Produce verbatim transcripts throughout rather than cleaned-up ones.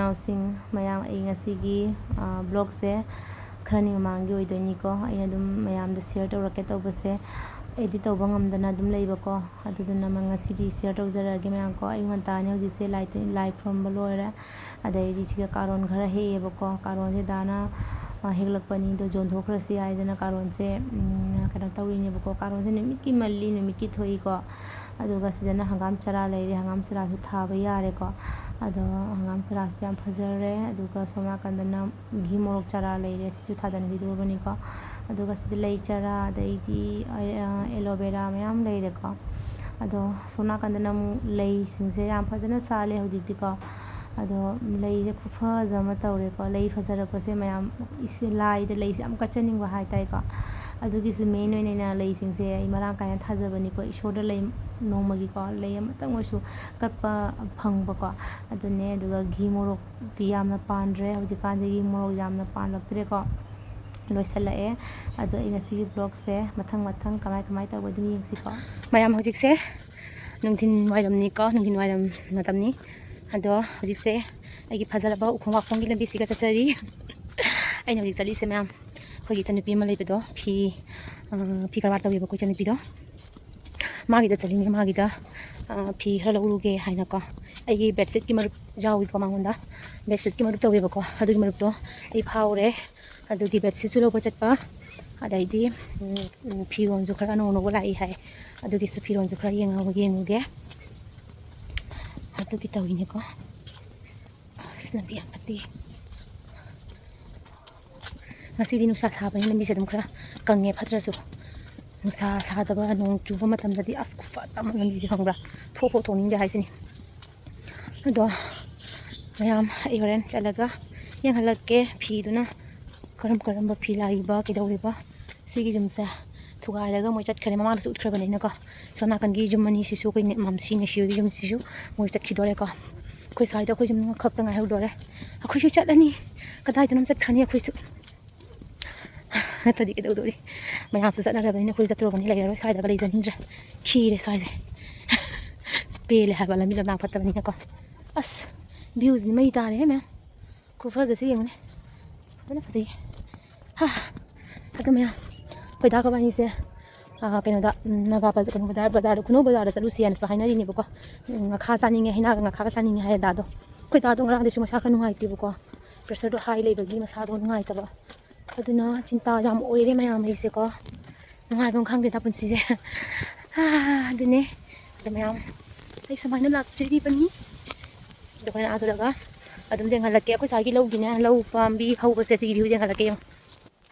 ꯏꯅꯥꯎꯁꯤꯡ ꯃꯌꯥꯝ, ꯑꯩ ꯉꯁꯤꯒꯤ, ꯑ, vlogꯁꯦ ꯈꯔꯅꯤ ꯃꯃꯥꯡꯒꯤ ꯑꯣꯏꯗꯣꯏꯅꯤꯀꯣ꯫ ꯑꯩꯅ ꯑꯗꯨꯝ ꯃꯌꯥꯝꯗ share ꯇꯧꯔꯛꯀꯦ ꯇꯧꯕꯁꯦ, edit ꯇꯧꯕ ꯉꯝꯗꯅ ꯑꯗꯨꯝ ꯂꯩꯕꯀꯣ꯫ ꯑꯗꯨꯗꯨꯅ ꯃ-, ꯉꯁꯤꯗꯤ share ꯇꯧꯖꯔꯛꯑꯒꯦ ꯃꯌꯥꯝ ꯀꯣ꯫ ꯑꯌꯨꯛ ꯉꯟꯇꯥꯅꯤ ꯍꯧꯖꯤꯛꯁꯦ, ꯂꯥꯏ ꯇꯤꯟ-, ꯂꯥꯏ ꯈꯨꯔꯨꯝꯕ ꯂꯣꯏꯔꯦ꯫ ꯑꯗꯩꯗꯤ ꯁꯤꯒ ꯀꯥꯔꯣꯟ ꯈꯔ ꯍꯦꯛꯑꯦꯕꯀꯣ꯫ ꯀꯥꯔꯣꯟꯁꯦ ꯗꯥꯅ, ꯑ, ꯍꯦꯛꯂꯛꯄꯅꯤ, ꯑꯗꯣ ꯌꯣꯟꯊꯣꯛꯈ꯭ꯔꯁꯤ ꯍꯥꯏꯗꯅ ꯀꯥꯔꯣꯟꯁꯦ, ꯎꯝ, ꯀꯩꯅꯣ ꯇꯧꯔꯤꯅꯦꯕꯀꯣ꯫ ꯀꯥꯔꯣꯟꯁꯦ ꯅꯨꯃꯤꯠꯀꯤ ꯃꯜꯂꯤ, ꯅꯨꯃꯤꯠꯀꯤ ꯊꯣꯛꯏꯀꯣ꯫ ꯑꯗꯨꯒ ꯁꯤꯗꯅ ꯍꯪꯒꯥꯝ ꯆꯔꯥ ꯂꯩꯔꯦ, ꯍꯪꯒꯥꯝ ꯆꯔꯥꯁꯨ ꯊꯥꯕ ꯌꯥꯔꯦꯀꯣ꯫ ꯑꯗꯣ ꯍꯪꯒꯥꯝ ꯆꯔꯥꯁꯨ ꯌꯥꯝ ꯐꯖꯔꯦ꯫ ꯑꯗꯨꯒ ꯁꯣꯝ ꯅꯥꯀꯟꯗꯅ ꯘꯤ ꯃꯣꯔꯣꯛ ꯆꯔꯥ ꯂꯩꯔꯦ, ꯁꯤꯁꯨ ꯊꯥꯖꯤꯟꯕꯤꯗꯣꯔꯕꯅꯤꯀꯣ꯫ ꯑꯗꯨꯒ ꯁꯤꯗ ꯂꯩ ꯆꯔꯥ, ꯑꯗꯩꯗꯤ, ꯑ, aloe vera ꯃꯌꯥꯝ ꯂꯩꯔꯦꯀꯣ꯫ ꯑꯗꯣ ꯁꯣꯝ ꯅꯥꯀꯟꯗꯅ ꯑꯃꯨꯛ ꯂꯩꯁꯤꯡꯁꯦ ꯌꯥꯝ ꯐꯖꯅ ꯁꯥꯠꯂꯦ ꯍꯧꯖꯤꯛꯇꯤꯀꯣ꯫ ꯑꯗꯣ ꯂꯩꯁꯦ ꯈꯨꯐꯖ ꯑꯃ ꯇꯧꯔꯦꯀꯣ꯫ ꯂꯩ ꯐꯖꯔꯛꯄꯁꯦ ꯃꯌꯥꯝ, ꯏꯁ-, ꯂꯥꯏꯗ ꯂꯩꯁꯦ ꯌꯥꯝ ꯀꯠꯆꯅꯤꯡꯕ ꯍꯥꯏꯇꯥꯔꯦꯀꯣ꯫ ꯑꯗꯨꯒꯤꯁꯨ main ꯑꯣꯏꯅ ꯑꯩꯅ ꯂꯩꯁꯤꯡꯁꯦ ꯑꯩ ꯃꯔꯥꯡ ꯀꯥꯏꯅ ꯊꯥꯖꯕꯅꯤꯀꯣ꯫ ꯏꯁꯣꯔꯗ ꯂꯩ ꯅꯣꯡꯃꯒꯤꯀꯣ ꯂꯩ ꯑꯃꯇꯪ ꯑꯣꯏꯔꯁꯨ ꯀꯠꯄ ꯐꯪꯕꯀꯣ꯫ ꯑꯗꯨꯅꯦ, ꯑꯗꯨꯒ ꯘꯤ ꯃꯣꯔꯣꯛꯇꯤ ꯌꯥꯝꯅ ꯄꯥꯟꯗ꯭ꯔꯦ ꯍꯧꯖꯤꯛꯀꯥꯟꯁꯦ, ꯘꯤ ꯃꯣꯔꯣꯛ ꯌꯥꯝꯅ ꯄꯥꯟꯂꯛꯇ꯭ꯔꯦꯀꯣ꯫ ꯂꯣꯏꯁꯤꯜꯂꯛꯑꯦ꯫ ꯑꯗꯣ ꯑꯩ ꯉꯁꯤꯒꯤ vlogꯁꯦ ꯃꯊꯪ ꯃꯊꯪ ꯀꯃꯥꯏ ꯀꯃꯥꯏ ꯇꯧꯕ ꯑꯗꯨꯝ ꯌꯦꯡꯁꯤꯀꯣ꯫ ꯃꯌꯥꯝ, ꯍꯧꯖꯤꯛꯁꯦ ꯅꯨꯡꯊꯤꯟ ꯋꯥꯏꯔꯝꯅꯤꯀꯣ, ꯅꯨꯡꯊꯤꯟ ꯋꯥꯏꯔꯝ ꯃꯇꯝꯅꯤ꯫ ꯑꯗꯣ ꯍꯧꯖꯤꯛꯁꯦ ꯑꯩꯒꯤ ꯐꯖꯔꯕ ꯎꯈꯣꯡ ꯋꯥꯈꯣꯡꯒꯤ ꯂꯝꯕꯤꯁꯤꯒ ꯆꯠꯆꯔꯤ꯫ ꯑꯩꯅ ꯍꯧꯖꯤꯛ ꯆꯠꯂꯤꯁꯦ ꯃꯌꯥꯝ, ꯑꯩꯈꯣꯏꯒꯤ ꯏꯆꯟꯅꯨꯄꯤ ꯑꯃ ꯂꯩꯕꯗꯣ, ꯐꯤ, ꯑ, ꯐꯤ ꯀꯔꯕꯥꯔ ꯇꯧꯋꯦꯕꯀꯣ ꯏꯆꯟꯅꯨꯄꯤꯗꯣ꯫ ꯃꯥꯒꯤꯗ ꯆꯠꯂꯤꯅꯦ, ꯃꯥꯒꯤꯗ, ꯑ, ꯐꯤ ꯈꯔ ꯂꯧꯔꯨꯒꯦ ꯍꯥꯏꯅꯀꯣ꯫ ꯑꯩꯒꯤ bedsheetꯀꯤ ꯃꯔꯨꯞ ꯌꯥꯎꯏꯀꯣ ꯃꯉꯣꯟꯗ꯫ Bedsheetꯀꯤ ꯃꯔꯨꯞ ꯇꯧꯋꯦꯕꯀꯣ꯫ ꯑꯗꯨꯒꯤ ꯃꯔꯨꯞꯇꯣ ꯑꯩ ꯐꯥꯎꯔꯦ꯫ ꯑꯗꯨꯒꯤ bedsheetꯁꯨ ꯂꯧꯕ ꯆꯠꯄ, ꯑꯗꯩꯗꯤ, ꯎꯝ, ꯎꯝ, ꯐꯤꯔꯣꯜꯁꯨ ꯈꯔ ꯑꯅꯧ ꯑꯅꯧꯕ ꯂꯥꯛꯏ ꯍꯥꯏ꯫ ꯑꯗꯨꯒꯤꯁꯨ ꯐꯤꯔꯣꯜꯁꯨ ꯈꯔ ꯌꯦꯡꯉ-, ꯌꯦꯡꯉꯨꯒꯦ꯫ ꯑꯗꯨꯒꯤ ꯇꯧꯔꯤꯅꯦꯀꯣ꯫ ꯑꯁ, ꯂꯝꯕꯤ ꯌꯥꯝ ꯐꯠꯇꯦ꯫ ꯉꯁꯤꯗꯤ ꯅꯨꯡꯁꯥ ꯁꯥꯕꯅꯤꯅ ꯂꯝꯕꯤꯁꯦ ꯑꯗꯨꯝ ꯈꯔ ꯀꯪꯉꯦ, ꯐꯠꯇ꯭ꯔꯁꯨ꯫ ꯅꯨꯡꯁꯥ ꯁꯥꯗꯕ, ꯅꯣꯡ ꯆꯨꯕ ꯃꯇꯝꯗꯗꯤ ꯑꯁ ꯈꯨꯐꯠ ꯑꯃ ꯂꯝꯕꯤꯁꯦ, ꯈꯪꯕ꯭ꯔꯥ? ꯊꯣꯛ ꯊꯣꯛ ꯊꯣꯛꯅꯤꯡꯗꯦ ꯍꯥꯏꯁꯤꯅꯤ꯫ ꯑꯗꯣ ꯃꯌꯥꯝ, ꯑꯩ ꯍꯣꯔꯦꯟ ꯆꯠꯂꯒ ꯌꯦꯡꯍꯜꯂꯛꯀꯦ ꯐꯤꯗꯨꯅ ꯀꯔꯝ ꯀꯔꯝꯕ ꯐꯤ ꯂꯥꯛꯏꯕ, ꯀꯩꯗꯧꯔꯤꯕ꯫ ꯁꯤꯒꯤ ꯌꯨꯝꯁꯦ ꯊꯨꯒꯥꯏꯔꯒ ꯃꯣꯏ ꯆꯠꯈ꯭ꯔꯦ, ꯃꯃꯥꯡꯗꯁꯨ ꯎꯠꯈ꯭ꯔꯕꯅꯤꯅꯀꯣ꯫ ꯁꯣꯝ ꯅꯥꯀꯟꯒꯤ ꯌꯨꯝ ꯑꯅꯤꯁꯤꯁꯨ, ꯑꯩꯈꯣꯏ ꯅꯦ-, ꯃꯝꯁꯤ ꯅꯦꯁꯤꯍꯣꯏꯒꯤ ꯌꯨꯝꯁꯤꯁꯨ ꯃꯣꯏ ꯆꯠꯈꯤꯗꯣꯔꯦꯀꯣ꯫ ꯑꯩꯈꯣꯏ ꯁ꯭ꯋꯥꯏꯗ ꯑꯩꯈꯣꯏ ꯌꯨꯝ ꯑꯃꯈꯛꯇ ꯉꯥꯏꯍꯧꯗꯣꯔꯦ꯫ ꯑꯩꯈꯣꯏꯁꯨ ꯆꯠꯂꯅꯤ, ꯀꯗꯥꯏꯗꯅꯣꯝ ꯆꯠꯈ꯭ꯔꯅꯤ ꯑꯩꯈꯣꯏꯁꯨ꯫ ꯅꯠꯇ꯭ꯔꯗꯤ ꯀꯩꯗꯧꯗꯣꯔꯤ? ꯃꯌꯥꯝꯁꯨ ꯆꯠꯅꯔꯕꯅꯤꯅ ꯑꯩꯈꯣꯏ ꯆꯠꯇ꯭ꯔꯕꯅꯤ, ꯂꯩꯔꯔꯣꯏ ꯁ꯭ꯋꯥꯏꯗꯒ, ꯂꯩꯖꯅꯤꯡꯗ꯭ꯔꯦ꯫ ꯈꯤꯔꯦ ꯁ꯭ꯋꯥꯏꯁꯦ꯫ ꯄꯦꯜꯂꯦ ꯍꯥꯏꯕ, ꯂꯝꯕꯤ ꯂꯝꯂꯥꯡ ꯐꯠꯇꯕꯅꯤꯅꯀꯣ꯫ ꯑꯁ, Viewꯁꯤꯗꯤ ꯃꯩ ꯇꯥꯔꯦꯍꯦ ꯃꯌꯥꯝ꯫ ꯈꯨꯐꯖꯁꯦ ꯌꯦꯡꯉꯨꯅꯦ꯫ ꯐꯖꯅ ꯐꯖꯩꯌꯦ꯫ ꯍꯥ꯫ ꯑꯗꯨ ꯃꯌꯥꯝ, ꯑꯩꯈꯣꯏ ꯗꯥꯒ ꯏꯕꯥꯅꯤꯁꯦ, ꯑꯥ, ꯀꯩꯅꯣꯗ, ꯎꯝ, ꯅꯥꯒꯥ ꯕꯖꯥꯔ, ꯀꯩꯅꯣ ꯕꯖꯥꯔ, ꯕꯖꯥꯔꯗ, ꯈꯨꯅꯧ ꯕꯖꯥꯔꯗ ꯆꯠꯂꯨꯁꯦꯅꯁꯨ ꯍꯥꯏꯅꯔꯤꯅꯦꯕꯀꯣ꯫ ꯎꯝ, ꯉꯥꯈꯥ ꯆꯥꯅꯤꯡꯉꯦ, ꯍꯩꯅꯥꯒ ꯉꯥꯈꯥꯒ ꯆꯥꯅꯤꯡꯉꯦ ꯍꯥꯏꯌꯦ ꯗꯥꯗꯣ꯫ ꯑꯩꯈꯣꯏ ꯗꯥꯗꯣ ꯉꯔꯥꯡꯗꯩꯁꯨ ꯃꯁꯥ ꯈꯔ ꯅꯨꯡꯉꯥꯏꯇꯦꯕꯀꯣ꯫ Pressureꯗꯣ high ꯂꯩꯕꯒꯤ ꯃꯁꯥꯗꯣ ꯅꯨꯡꯉꯥꯏꯇꯕ꯫ ꯑꯗꯨꯅ ꯆꯤꯟꯇꯥ ꯌꯥꯝ ꯑꯣꯏꯔꯦ ꯃꯌꯥꯝ ꯑꯩꯁꯦꯀꯣ꯫ ꯅꯨꯡꯉꯥꯏꯕ ꯑꯃ ꯈꯪꯗꯦꯗ ꯄꯨꯟꯁꯤꯁꯦ꯫ ꯑꯥ, ꯑꯗꯨꯅꯦ꯫ ꯑꯗꯣ ꯃꯌꯥꯝ, ꯑꯩ ꯁꯨꯃꯥꯏꯅ ꯂꯥꯛꯆꯔꯤꯕꯅꯤ꯫ ꯑꯗꯣ ꯍꯣꯔꯦꯟ ꯑꯥ ꯆꯠꯂꯒ ꯑꯗꯨꯝ ꯌꯦꯡꯍꯜꯂꯛꯀꯦ꯫ ꯑꯩꯈꯣꯏ ꯁ꯭ꯋꯥꯏꯒꯤ ꯂꯧꯒꯤꯅꯦ, ꯂꯧ ꯄꯥꯝꯕꯤ ꯍꯧꯕꯁꯦ ꯁꯤꯒꯤ view ꯌꯦꯡꯍꯜꯂꯛꯀꯦ ꯌꯦꯡꯉꯣ꯫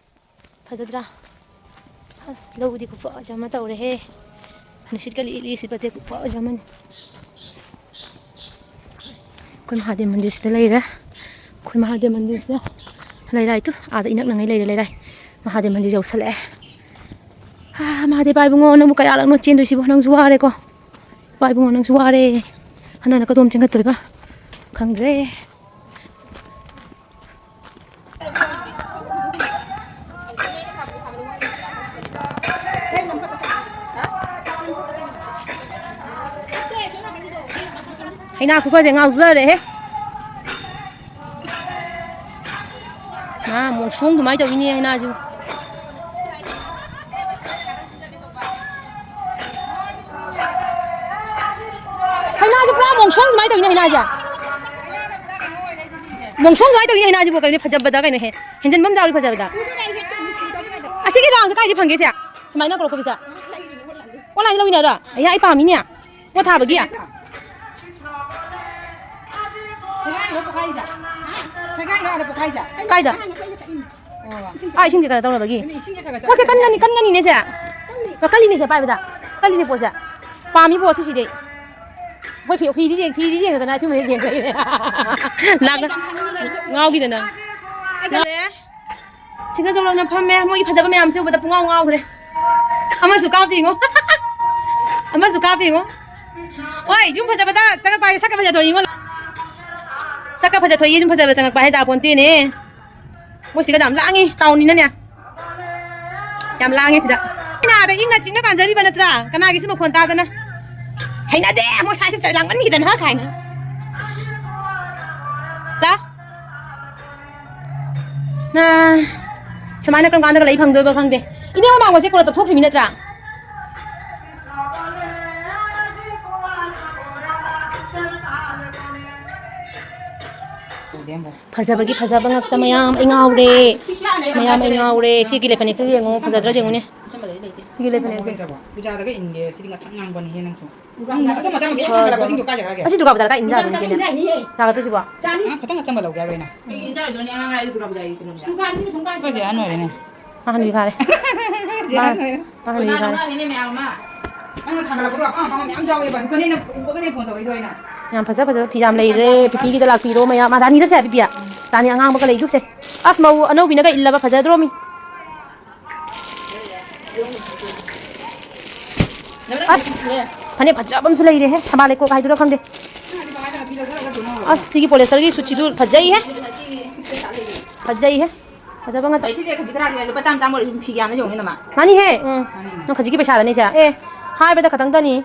ꯐꯖꯗ꯭ꯔꯥ? ꯑꯁ, ꯂꯧꯗꯤ ꯈꯨꯐꯖ ꯑꯃ ꯇꯧꯔꯦꯍꯦ꯫ ꯅꯨꯡꯁꯤꯠꯀ ꯂꯤꯛꯂꯤ ꯁꯤꯠꯄꯁꯦ ꯈꯨꯐꯖ ꯑꯃꯅꯤ꯫ ꯑꯩꯈꯣꯏ ꯃꯍꯥꯗꯦꯕ ꯃꯟꯗꯤꯔꯁꯤꯗ ꯂꯩꯔꯦ꯫ ꯑꯩꯈꯣꯏ ꯃꯍꯥꯗꯦꯕ ꯃꯟꯗꯤꯔꯁꯦ ꯂꯩꯔꯥꯏꯗꯨ ꯑꯥꯗ ꯏꯅꯛ ꯅꯛꯉꯩ ꯂꯩꯔꯦ, ꯂꯩꯔꯥꯏ꯫ ꯃꯍꯥꯗꯦꯕ ꯃꯟꯗꯤꯔ ꯌꯧꯁꯜꯂꯛꯑꯦ꯫ ꯍꯥ, ꯃꯍꯥꯗꯦꯕ ꯏꯕꯨꯡꯉꯣ, ꯅꯪꯕꯨ ꯀꯌꯥꯔꯛꯅꯣ ꯆꯦꯟꯗꯣꯏꯁꯤꯕꯣ? ꯅꯪꯁꯨ ꯋꯥꯔꯦꯀꯣ꯫ ꯏꯕꯨꯡꯉꯣ, ꯅꯪꯁꯨ ꯋꯥꯔꯦ꯫ ꯍꯟꯗꯛꯅ ꯀꯗꯣꯝ ꯆꯦꯟꯈꯠꯇꯣꯏꯕ? ꯈꯪꯗ꯭ꯔꯦ꯫ ꯍꯩꯅꯥ ꯈꯨꯐꯁꯦ ꯉꯥꯎꯖꯔꯦꯍꯦ꯫ ꯃꯥ ꯃꯣꯡꯁꯣꯡ ꯑꯗꯨꯃꯥꯏꯅ ꯇꯧꯋꯤꯅꯦ ꯍꯩꯅꯥꯁꯤꯕꯨ꯫ ꯍꯩꯅꯥꯁꯦ ꯄꯨꯔꯥ ꯃꯣꯡꯁꯣꯡ ꯑꯗꯨꯃꯥꯏꯅ ꯇꯧꯋꯤꯅꯦ ꯍꯩꯅꯥꯁꯦ꯫ ꯃꯣꯡꯁꯣꯡ ꯑꯗꯨꯃꯥꯏꯅ ꯇꯧꯋꯤꯅꯦ ꯍꯩꯅꯥꯁꯤꯕꯨ꯫ ꯀꯩꯅꯣ ꯐꯖꯕꯗ ꯀꯩꯅꯣ ꯍꯦ꯫ ꯍꯦꯟꯖꯟꯕ ꯑꯃ ꯌꯥꯎꯔꯤ ꯐꯖꯕꯗ꯫ ꯑꯁꯤꯒꯤ ꯔꯥꯎꯟꯁꯦ ꯀꯥꯏꯗ ꯐꯪꯒꯦ ꯁꯦ? ꯁꯨꯃꯥꯏꯅ ꯀ꯭ꯔꯣꯀꯣ ꯄꯤꯁꯦ꯫ Online ꯂꯧꯔꯤꯅꯦ ꯍꯥꯏꯔꯣ? ꯑꯩ, ꯑꯩ ꯄꯥꯝꯃꯤꯅꯦ꯫ ꯄꯣꯠ ꯊꯥꯕꯒꯤ꯫ ꯁꯦꯒꯥꯏꯔꯣ ꯄꯣꯈꯥꯏꯁꯦ? ꯁꯦꯒꯥꯏꯔꯣ ꯑꯥꯗ ꯄꯣꯈꯥꯏꯁꯦ? ꯀꯥꯏꯗ? ꯑꯣ꯫ ꯑꯥ, ꯏꯁꯤꯡꯁꯦ ꯀꯩꯅꯣ ꯇꯧꯅꯕꯒꯤ꯫ ꯑꯗꯨꯅꯦ ꯏꯁꯤꯡꯁꯦ ꯈꯔ ꯈꯔ ꯄꯣꯠꯁꯦ ꯆꯠꯂꯒ ꯀꯟꯒꯅꯤ, ꯀꯟꯒꯅꯤꯅꯦ ꯁꯦ꯫ ꯀꯜꯂꯤ꯫ ꯀꯜꯂꯤꯅꯦ ꯁꯦ ꯄꯥꯏꯕꯗ꯫ ꯀꯜꯂꯤꯅꯦ ꯄꯣꯠꯁꯦ꯫ ꯄꯥꯝꯃꯤ ꯄꯣꯠꯁꯤ ꯁꯤꯗꯤ꯫ ꯑꯩꯈꯣꯏ ꯐꯤ-, ꯐꯤꯗꯤ ꯌꯦꯡ-, ꯐꯤꯗꯤ ꯌꯦꯡꯗꯅ ꯁꯤꯒꯨꯝꯕꯗꯤ ꯌꯦꯡꯗ꯭ꯔꯦ꯫ ꯂꯥꯛ-, ꯉꯥꯎꯈꯤꯗꯅ꯫ ꯁꯤꯡꯒꯖꯧꯔꯣꯡꯅ ꯐꯝꯃꯦ꯫ ꯃꯣꯏꯒꯤ ꯐꯖꯕ ꯃꯌꯥꯝꯁꯦ ꯎꯕꯗ ꯄꯨꯡꯉꯥꯎ ꯉꯥꯎꯈ꯭ꯔꯦ꯫ ꯑꯃꯁꯨ ꯀꯥꯞꯄꯤꯉꯣ꯫ ꯑꯃꯁꯨ ꯀꯥꯞꯄꯤꯉꯣ꯫ ꯍꯣꯏ, ꯌꯨꯝ ꯐꯖꯕꯗ ꯆꯪꯉꯛꯄ ꯍꯥꯏꯁꯦ ꯁꯛꯀ ꯐꯖ ꯊꯣꯛꯏꯉꯣ꯫ ꯁꯛꯀ ꯐꯖ ꯊꯣꯛꯏ, ꯌꯨꯝ ꯐꯖꯕꯗ ꯆꯪꯉꯛꯄ ꯍꯥꯏ ꯇꯥꯄꯣꯟꯇꯦꯅꯦ꯫ ꯃꯣꯏ ꯁꯤꯒ ꯌꯥꯝ ꯂꯥꯡꯉꯤ, ꯇꯥꯎꯟꯅꯤꯅꯅꯦ꯫ ꯌꯥꯝ ꯂꯥꯡꯉꯦ ꯁꯤꯗ꯫ ꯑꯩꯅ ꯑꯥꯗ ꯏꯪꯅ ꯆꯤꯛꯅ ꯄꯥꯟꯖꯔꯤꯕ ꯅꯠꯇ꯭ꯔꯥ? ꯀꯅꯥꯒꯤꯁꯨ ꯃꯈꯣꯟ ꯇꯥꯗꯅ꯫ ꯍꯩꯅꯗꯦ, ꯃꯣꯏ ꯁ꯭ꯋꯥꯏꯁꯦ ꯂꯥꯡꯃꯟꯈꯤꯗꯅ ꯀꯥꯏꯅ꯫ ꯑꯥ, ꯁꯨꯃꯥꯏꯅ ꯀꯔꯝ ꯀꯥꯟꯗꯒ ꯂꯩ ꯐꯪꯗꯣꯏꯕ ꯈꯪꯗꯦ꯫ ꯏꯅꯦ ꯃꯃꯥꯡꯒꯁꯦ ꯀꯣꯟꯅ ꯇꯧꯊꯣꯛꯈ꯭ꯔꯤꯃꯤ ꯅꯠꯇ꯭ꯔꯥ? ꯐꯖꯕꯒꯤ ꯐꯖꯕ ꯉꯥꯛꯇ ꯃꯌꯥꯝ, ꯑꯩ ꯉꯥꯎꯔꯦ꯫ ꯃꯌꯥꯝ, ꯑꯩ ꯉꯥꯎꯔꯦ꯫ ꯁꯤꯒꯤ ꯂꯩ ꯐꯅꯦꯛꯁꯦ ꯌꯦꯡꯉꯣ, ꯐꯖꯗ꯭ꯔꯥ ꯌꯦꯡꯉꯨꯅꯦ꯫ ꯁꯤꯒꯤ ꯂꯩ ꯐꯅꯦꯛꯁꯦ꯫ ꯄꯨꯖꯥꯗꯒ ꯏꯟꯒꯦ, ꯁꯤꯗꯤ ꯉꯥꯛꯁꯪ ꯉꯥꯡꯕꯅꯤꯍꯦ ꯅꯪꯁꯨ꯫ ꯅꯪ ꯑꯆꯝ ꯑꯆꯝꯕ ꯃꯌꯥꯝ ꯊꯥꯡꯒꯠꯂꯛꯄꯁꯤꯡꯗꯣ ꯀꯥꯏ ꯆꯠꯈ꯭ꯔꯒꯦ? ꯑꯁꯤ ꯗꯨꯔꯒꯥ ꯄꯨꯖꯥꯗ ꯀꯥꯏ ꯏꯟꯖꯥꯠꯅꯣ ꯈꯪꯗꯦꯅꯦ꯫ ꯇꯥꯒꯠꯇꯣꯏꯁꯤꯕꯣ? ꯑ, ꯈꯤꯇꯪ ꯑꯆꯝꯕ ꯂꯧꯒꯦ ꯍꯥꯏꯕ꯭ꯔꯣ ꯑꯩꯅ? ꯀꯩ ꯏꯟꯖꯥꯡ ꯑꯣꯏꯗꯣꯏꯅꯣ? ꯑꯉꯥꯡ ꯍꯥꯏꯗꯤ ꯗꯨꯔꯒꯥ ꯄꯨꯖꯥꯒꯤ ꯀꯩꯅꯣꯅꯦ꯫ ꯑꯩꯈꯣꯏꯗꯤ ꯑꯍꯟ ꯑꯣꯏꯔꯦꯅꯦ꯫ ꯑꯍꯟꯗꯤ ꯐꯥꯔꯦ꯫ ꯖꯦ ꯑꯍꯟ ꯑꯣꯏꯔꯦ꯫ ꯑꯍꯟꯗꯤ ꯐꯥꯔꯦ꯫ ꯅꯪꯅ ꯊꯥꯡꯒꯠꯂꯛꯄꯗꯣ ꯑꯄꯥꯝ ꯑꯄꯥꯝꯕ ꯃꯌꯥꯝ ꯌꯥꯎꯋꯦꯕ꯫ ꯑꯗꯨ ꯀꯅꯦꯅ, ꯀꯅꯦ ꯐꯣꯟ ꯇꯧꯔꯛꯏꯗꯣ ꯑꯩꯅ꯫ ꯌꯥꯝ ꯐꯖ ꯐꯖꯕ ꯐꯤ ꯌꯥꯝ ꯂꯩꯔꯦ꯫ ꯄꯤꯄꯤꯒꯤꯗ ꯂꯥꯛꯄꯤꯔꯣ ꯃꯌꯥꯝ꯫ ꯑꯥ, ꯔꯥꯅꯤꯗ ꯁꯦ ꯄꯤꯄꯤ꯫ ꯔꯥꯅꯤ ꯑꯉꯥꯡꯕꯒ ꯂꯩꯗꯨꯁꯦ꯫ ꯑꯁ, ꯃꯧ ꯑꯅꯧꯕꯤꯅꯒ ꯏꯜꯂꯕ ꯐꯖꯗ꯭ꯔꯣ ꯃꯤ? ꯑꯁ, ꯐꯅꯦꯛ ꯐꯖꯕ ꯑꯃꯁꯨ ꯂꯩꯔꯦꯍꯦ, ꯊꯝꯕꯥꯜ ꯂꯩꯈꯣꯛ ꯍꯥꯏꯗꯨꯔꯥ ꯈꯪꯗꯦ꯫ ꯑꯁ, ꯁꯤꯒꯤ ꯄꯣꯂꯤꯁꯇꯔꯒꯤ ꯁꯨꯠꯁꯤꯗꯨ ꯐꯖꯩꯍꯦ, ꯐꯖꯩꯍꯦ, ꯐꯖꯕ ꯉꯥꯛꯇ꯫ ꯑꯩ ꯁꯤꯁꯦ ꯈꯖꯤꯛ ꯈꯔꯥꯛ ꯂꯨꯄꯥ ꯆꯥꯝꯃ ꯆꯥꯝꯃ ꯑꯣꯏꯔꯁꯨ ꯐꯤ ꯌꯥꯝꯅ ꯌꯣꯡꯅꯤ ꯅꯃ꯫ ꯃꯥꯅꯤꯍꯦ, ꯎꯝ꯫ ꯃꯥꯅꯤ꯫ ꯅꯪ ꯈꯖꯤꯛꯀꯤ ꯄꯩꯁꯥꯗꯅꯦ ꯁꯦ꯫ ꯑꯦ, ꯍꯥꯏꯕꯗ ꯈꯇꯪꯗꯅꯤ꯫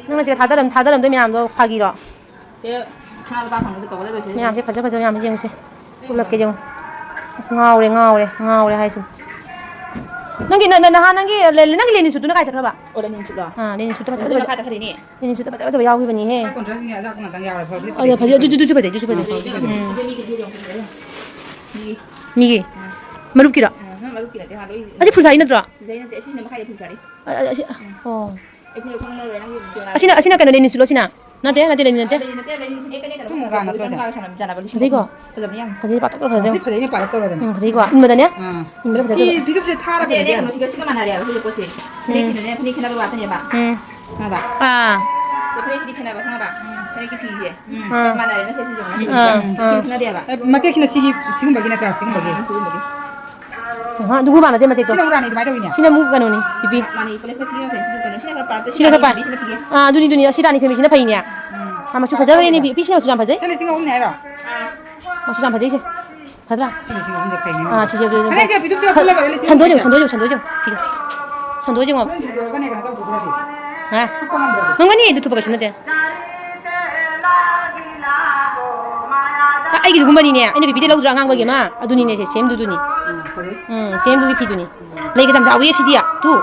ꯅꯪꯅ ꯁꯤꯗ ꯊꯥꯗꯔꯝ-, ꯊꯥꯗꯔꯝꯗꯣꯏ ꯃꯌꯥꯝꯗꯣ ꯐꯥꯒꯤꯔꯣ? ꯁꯦ, ꯁꯅꯥ ꯂꯨꯄꯥ ꯐꯪꯕꯗ ꯇꯧꯒꯗꯕ ꯂꯣꯏꯁꯤꯜꯂꯦ꯫ ꯑꯁ, ꯃꯌꯥꯝꯁꯦ ꯐꯖ ꯐꯖꯕ ꯃꯌꯥꯝꯁꯦ ꯌꯦꯡꯉꯨꯁꯦ꯫ ꯎꯠꯂꯛꯀꯦ ꯌꯦꯡꯉꯨ꯫ ꯑꯁ, ꯉꯥꯎꯔꯦ, ꯉꯥꯎꯔꯦ, ꯉꯥꯎꯔꯦ ꯍꯥꯏꯁꯤꯅꯤ꯫ ꯅꯪꯒꯤ, ꯅ-, ꯅ-, ꯅꯍꯥꯟ ꯅꯪꯒꯤ ꯂꯦ-, ꯅꯪꯒꯤ ꯂꯦꯅꯤꯟ ꯁꯨꯠꯇꯨꯅ ꯀꯥꯏ ꯆꯠꯈ꯭ꯔꯕ? ꯑꯣ, ꯂꯦꯅꯤꯟ ꯁꯨꯠꯂꯣ? ꯑꯥ, ꯂꯦꯅꯤꯟ ꯁꯨꯠꯇ ꯐꯖ ꯑꯗꯨ ꯐꯖꯕ, ꯃꯈꯥ ꯆꯠꯈ꯭ꯔꯤꯅꯦ꯫ ꯂꯦꯅꯤꯟ ꯁꯨꯠꯇ ꯐꯖ ꯐꯖꯕ ꯌꯥꯎꯈꯤꯕꯅꯤꯍꯦ꯫ ꯃꯥꯏ ꯀꯣꯟꯇ꯭ꯔꯥꯁꯁꯤꯡꯁꯦ ꯑꯆꯥꯄꯣꯠ ꯉꯥꯛꯇꯪ ꯌꯥꯎꯔꯦ, ꯐꯕꯗꯤ ꯑꯗꯣ ꯐꯖꯩ, ꯐꯖꯩ, ꯑꯗꯨꯁꯨ ꯐꯖꯩ, ꯑꯗꯨꯁꯨ ꯐꯖꯩ꯫ ꯎꯝ꯫ ꯃꯤꯒꯤ, ꯃꯤꯒꯤ꯫ ꯃꯤꯒꯤ? ꯎꯝ꯫ ꯃꯔꯨꯞꯀꯤꯔꯣ? ꯎꯝ, ꯃꯔꯨꯞꯀꯤ ꯅꯠꯇꯦ, ꯍꯥ, ꯂꯣꯏ ꯑꯁꯤ ꯐꯨꯜ ꯁꯥꯔꯤ ꯅꯠꯇ꯭ꯔꯣ? ꯐꯨꯜ ꯁꯥꯔꯤ ꯅꯠꯇꯦ, ꯑꯁꯤꯁꯤꯅ ꯃꯈꯥꯗ ꯐꯨꯜ ꯁꯥꯔꯤ꯫ ꯑ-, ꯑ-, ꯑꯁꯤ, ꯎꯝ꯫ ꯑꯣ꯫ ꯑꯩ ꯐꯅꯦꯛ ꯈꯪꯉꯔꯣꯏ, ꯅꯪꯒꯤ ꯐꯤꯔꯣꯜ ꯑꯁꯤꯅ, ꯑꯁꯤꯅ ꯀꯩꯅꯣ, ꯂꯦꯅꯤꯟ ꯁꯨꯠꯂꯣ ꯁꯤꯅ? ꯅꯠꯇꯦ, ꯅꯠꯇꯦ, ꯂꯦꯅꯤꯟ ꯅꯠꯇꯦ꯫ ꯂꯦꯅꯤꯟ ꯅꯠꯇꯦ, ꯂꯦꯅꯤꯟ ꯐꯅꯦꯛ ꯀꯅꯦ ꯀꯩꯅꯣ ꯑꯗꯨ ꯃꯨꯒꯥ ꯅꯠꯇ꯭ꯔꯣ ꯁꯦ? ꯐꯖꯕ ꯌꯥꯝ ꯐꯖꯩꯀꯣ? ꯐꯖꯩꯅꯦ꯫ ꯎꯝ, ꯐꯖꯩꯀꯣ? ꯐꯖꯩꯅꯦ, ꯄꯥꯔꯞ ꯇꯧꯔ ꯐꯖꯩ꯫ ꯐꯖꯩ, ꯐꯖꯩꯅꯦ, ꯄꯥꯔꯞ ꯇꯧꯔꯗꯅ꯫ ꯎꯝ, ꯐꯖꯩꯀꯣ? ꯏꯟꯕꯗꯅꯦ? ꯑꯥ꯫ ꯏꯟꯕꯗ ꯐꯖꯩ꯫ ꯐꯤ, ꯐꯤꯗꯨ ꯐꯖꯩ, ꯊꯥꯔ ꯑꯁꯤ ꯐꯖꯩ꯫ ꯑꯩꯅ ꯀꯩꯅꯣꯁꯤꯒ ꯁꯤꯒ ꯃꯥꯟꯅꯔꯦꯕ ꯁꯤꯒꯤ ꯄꯣꯠꯁꯦ꯫ ꯎꯝ꯫ ꯐꯅꯦꯛꯁꯤꯗꯅꯦ, ꯐꯅꯦꯛ ꯈꯦꯠꯅꯕ ꯋꯥꯇꯅꯦꯕ꯫ ꯎꯝ꯫ ꯈꯪꯉꯕ? ꯑꯥ꯫ ꯑꯗꯣ ꯐꯅꯦꯛꯁꯤꯗꯤ ꯈꯦꯠꯅꯕ, ꯈꯪꯉꯕ? ꯐꯅꯦꯛꯀꯤ ꯐꯤꯁꯦ꯫ ꯎꯝ꯫ ꯑꯥ꯫ ꯃꯥꯟꯅꯔꯦꯅ ꯁꯦ ꯁꯤꯁꯦ ꯌꯦꯡꯉꯣ, ꯁꯤꯒ ꯑꯥ, ꯁꯤꯒ꯫ ꯑꯥ꯫ ꯐꯤ ꯈꯦꯠꯅꯗꯦꯕ꯫ ꯑꯦ, ꯃꯇꯦꯛꯁꯤꯅ ꯁꯤꯒꯤ, ꯁꯤꯒꯨꯝꯕꯒꯤ ꯅꯠꯇ꯭ꯔꯥ? ꯁꯤꯒꯨꯝꯕꯒꯤ꯫ ꯎꯝ, ꯁꯤꯒꯨꯝꯕꯒꯤ꯫ ꯑꯍꯥ, ꯑꯗꯨꯒ ꯃꯥꯟꯅꯗꯦ ꯃꯇꯦꯛꯇꯣ꯫ ꯁꯤꯅ ꯑꯃꯨꯛ ꯔꯥꯅꯤ ꯑꯗꯨꯃꯥꯏꯅ ꯇꯧꯋꯤꯅꯦ꯫ ꯁꯤꯅ ꯑꯃꯨꯛ ꯀꯩꯅꯣꯅꯤ, ꯄꯤꯄꯤ꯫ ꯃꯥꯅꯤ, ꯄꯣꯂꯤꯁꯇꯔ ꯐꯤ ꯑꯃ ꯐꯦꯟꯁꯤ ꯀꯩꯅꯣ, ꯁꯤꯅ ꯈꯔ ꯄꯥꯔꯞꯇꯣ ꯁꯤꯅ ꯈꯔ ꯁꯤꯅ ꯄꯥꯏ꯫ ꯐꯤꯁꯤꯅ ꯐꯤꯒꯦ꯫ ꯑꯥ, ꯑꯗꯨꯅꯤ, ꯑꯗꯨꯅꯤ, ꯑꯁꯤ ꯔꯥꯅꯤ ꯐꯦꯟꯕꯤꯁꯤꯅ ꯐꯩꯅꯦ꯫ ꯎꯝ꯫ ꯑꯥ, ꯃꯆꯨ ꯐꯖꯈ꯭ꯔꯦꯅꯦ, ꯄꯤ-, ꯄꯤ, ꯁꯤ ꯃꯆꯨ ꯌꯥꯝ ꯐꯖꯩ꯫ ꯁꯤ ꯂꯤꯁꯤꯡ ꯑꯍꯨꯝꯅꯦ ꯍꯥꯏꯔꯣ? ꯑꯥ꯫ ꯃꯆꯨ ꯌꯥꯝ ꯐꯖꯩ, ꯁꯦ꯫ ꯐꯖꯗ꯭ꯔꯥ? ꯁꯤ ꯂꯤꯁꯤꯡ ꯑꯍꯨꯝꯁꯦ ꯐꯩꯅꯦ꯫ ꯑꯥ, ꯁꯤꯁꯦ ꯐꯖꯩ꯫ ꯐꯅꯦꯛꯁꯦ ꯐꯤꯗꯨꯞꯁꯦ ꯁꯟ-, ꯄꯨꯜꯂꯒ ꯂꯤꯁꯤꯡ ꯁꯟꯗꯣꯏ ꯌꯦꯡꯉꯨ, ꯑꯍꯨꯝꯁꯦ꯫ ꯁꯟꯗꯣꯏ ꯌꯦꯡꯉꯨ, ꯁꯟꯗꯣꯏ ꯌꯦꯡꯉꯨ, ꯐꯤꯗꯣ꯫ ꯁꯟꯗꯣꯏ ꯌꯦꯡꯉꯣ꯫ ꯍꯣꯔꯦꯟ ꯁꯟꯗꯣꯛꯑꯒꯅꯦ ꯀꯩꯅꯣ ꯇꯧꯊꯣꯛꯈ꯭ꯔꯗꯤ꯫ ꯍꯥ? ꯊꯨꯞꯄ ꯉꯝꯗ꯭ꯔꯗꯤ꯫ ꯉꯝꯒꯅꯤ, ꯑꯗꯨ ꯊꯨꯞꯄ ꯀꯩꯁꯨ ꯅꯠꯇꯦ꯫ ꯑ-, ꯑꯩꯒꯤꯗꯨꯒꯨꯝꯕꯅꯤꯅꯦ, ꯑꯩꯅ ꯕꯤꯕꯤꯗ ꯂꯧꯗ꯭ꯔꯥ ꯑꯉꯥꯡꯕꯒꯤ ꯑꯃ? ꯑꯗꯨꯅꯤꯅꯦ ꯁꯦ, ꯁꯦꯝꯗꯨꯗꯨꯅꯤ꯫ ꯎꯝ, ꯐꯖꯩ꯫ ꯎꯝ, ꯁꯦꯝꯗꯨꯒꯤ ꯐꯤꯗꯨꯅꯤ꯫ ꯂꯩꯒ ꯌꯥꯝ ꯆꯥꯎꯋꯤ ꯁꯤꯗꯤ꯫ ꯇꯨ꯫